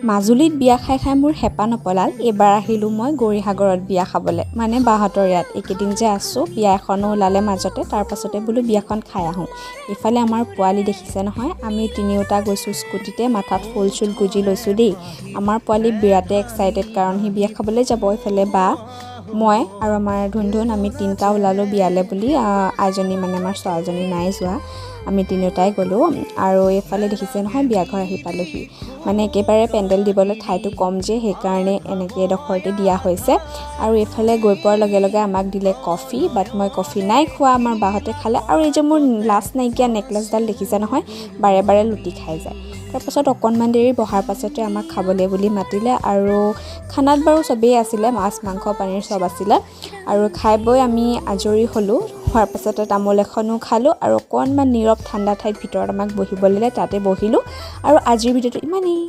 মাজুলীত বিয়া খাই খাই মোৰ হেঁপাহ নপলাল। এইবাৰ আহিলোঁ মই গৌৰীসাগৰত বিয়া খাবলৈ, মানে বাহঁতৰ ইয়াত। এইকেইদিন যে আছোঁ, বিয়া এখনো ওলালে মাজতে, তাৰ পাছতে বোলো বিয়াখন খাই আহোঁ। ইফালে আমাৰ পোৱালি দেখিছে নহয়, আমি তিনিওটা গৈছোঁ স্কুটিতে, মাথাত ফুল চুল গুজি লৈছোঁ দেই। আমাৰ পোৱালি বিৰাটেই এক্সাইটেড, কাৰণ সি বিয়া খাবলৈ যাব। ইফালে বা, মই আৰু আমাৰ ধুন ধুন, আমি তিনিটা ওলালোঁ বিয়ালৈ বুলি। আইজনী মানে আমাৰ ছোৱালীজনী নাই যোৱা, আমি তিনিওটাই গ'লোঁ। আৰু এইফালে দেখিছে নহয়, বিয়াঘৰ আহি পালোহি। মানে একেবাৰে পেণ্ডেল দিবলৈ ঠাইটো কম যে, সেইকাৰণে এনেকৈ এডোখৰতে দিয়া হৈছে। আৰু এইফালে গৈ পোৱাৰ লগে লগে আমাক দিলে কফি, বাট মই কফি নাই খোৱা, আমাৰ বাহঁতে খালে। আৰু এই যে মোৰ লাজ নাইকিয়া নেকলেছডাল দেখিছে নহয়, বাৰে বাৰে লুটি খাই যায়। তাৰপাছত অকণমান দেৰি বহাৰ পাছতে আমাক খাবলৈ বুলি মাতিলে। আৰু খানাত বাৰু চবেই আছিলে, মাছ, মাংস, পনীৰ চব আছিলে। আৰু খাই বৈ আমি আজৰি হ'লোঁ। হোৱাৰ পাছতে তামোল এখনো খালোঁ আৰু অকণমান নীৰৱ ঠাণ্ডা ঠাইত ভিতৰত আমাক বহিবলৈ দিলে, তাতে বহিলোঁ। আৰু আজিৰ ভিডিঅ'টো ইমানেই।